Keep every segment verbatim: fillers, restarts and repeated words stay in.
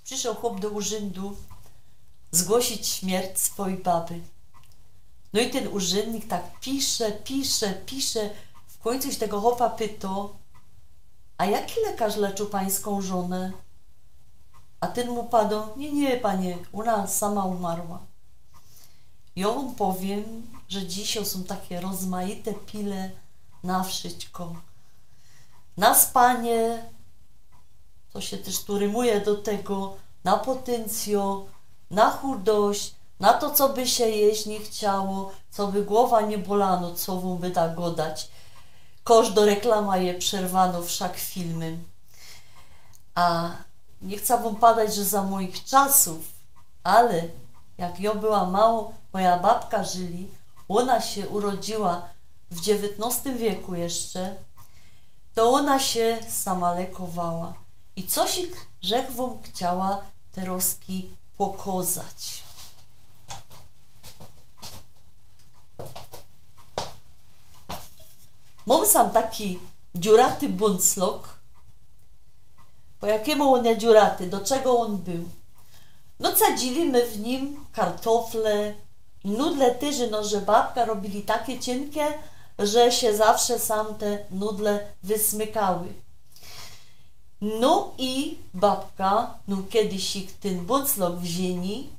Prziszoł chop do urzyndu zgłosić śmierć swojij baby. No i tyn urzynnik tak pisze, pisze, pisze. W kōńcu sie tego chopa pyto: „A jaki lekŏrz leczył pańską żonã?” A tyn mu pado: „Nie, nie, panie, ôna sama umarła”. Jŏ wōm powiym, że dzisiej sōm take rozmajte pile na wszysko. Na spanie, to sie tyż tu rymuje do tego, na potyncjo, na chudość, na to, co by sie jeść niy chciało, co by gowa niy bolano, co wōm byda godać. Kożdo reklama je przerwano wszak filmym. A niy chcã wōm padać, że za moich czasōw, ale jak jŏ była mało, moja babka żyli, ôna sie urodziyła w dziewiytnŏstym wieku jeszcze, to ôna sie sama lekowała. I coś żech wōm chciała terŏzki pokŏzać. Mōm sam taki dziuraty bunclok. Po jakimu ôn je dziuraty? Do czego ôn bōł? No, cedzili my w nim kartofle, nudle tyż, no, że babka robiyli take ciynke, że sie zawsze sam te nudle wysmykały. No i babka, no, kejsik tyn bunclok wziyni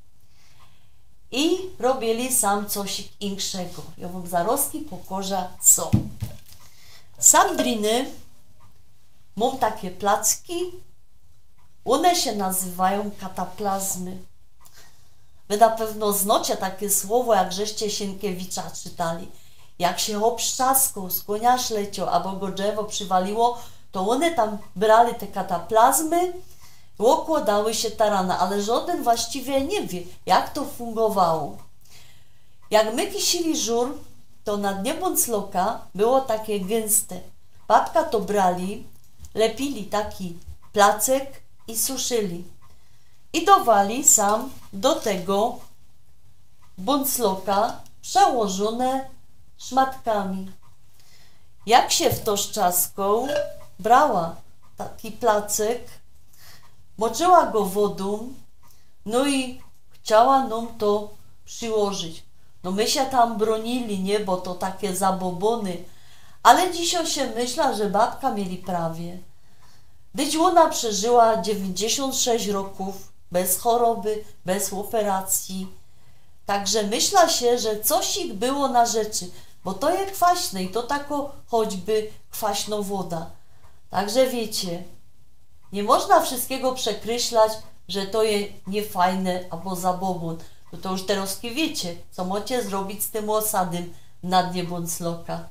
i robiyli sam coś inkszego. Jŏ wōm zarŏzki pokŏża co. Sam driny mōm take placki, ône sie nazywajōm kataplazmy. Wy na pewno znŏcie take słowo, jak żeście Sienkiewicza czytali. Jak sie chop strzaskoł, z kōnia ślecioł, abo go drzewo przywaliło, to ône tam brali te kataplazmy, ôkłŏdały sie ta rana, ale żŏdyn właściwie niy wiy, jak to fungowało. Jak my kisili żur, to na dnie buncloka było take gynste. Babka to brali, lepiyli taki placek i suszyli. I dŏwali sam do tego buncloka przełożōne szmatkami. Jak sie w to strzaskoł, brała taki placek, moczyła go wodōm, no i chciała nōm to prziłożyć. No, my sie tam brōnili, niy, bo to take zabobōny. Ale dzisiej sie myśla, że babka mieli prawie. Dyć ôna przeżyła dziewiyńćdziesiōnt sześć rokōw, bez choroby, bez ôperacyje. Tak że myśla sie, że coś ich było na rzeczy, bo to je kwaśne i to tako choćby kwaśno woda. Tak że wiycie, niy można wszyskigo przekryślać, że to je niyfajne abo zabobōn. No to już terŏzki wiycie, co mocie zrobić z tym ôsadym na dnie buncloka.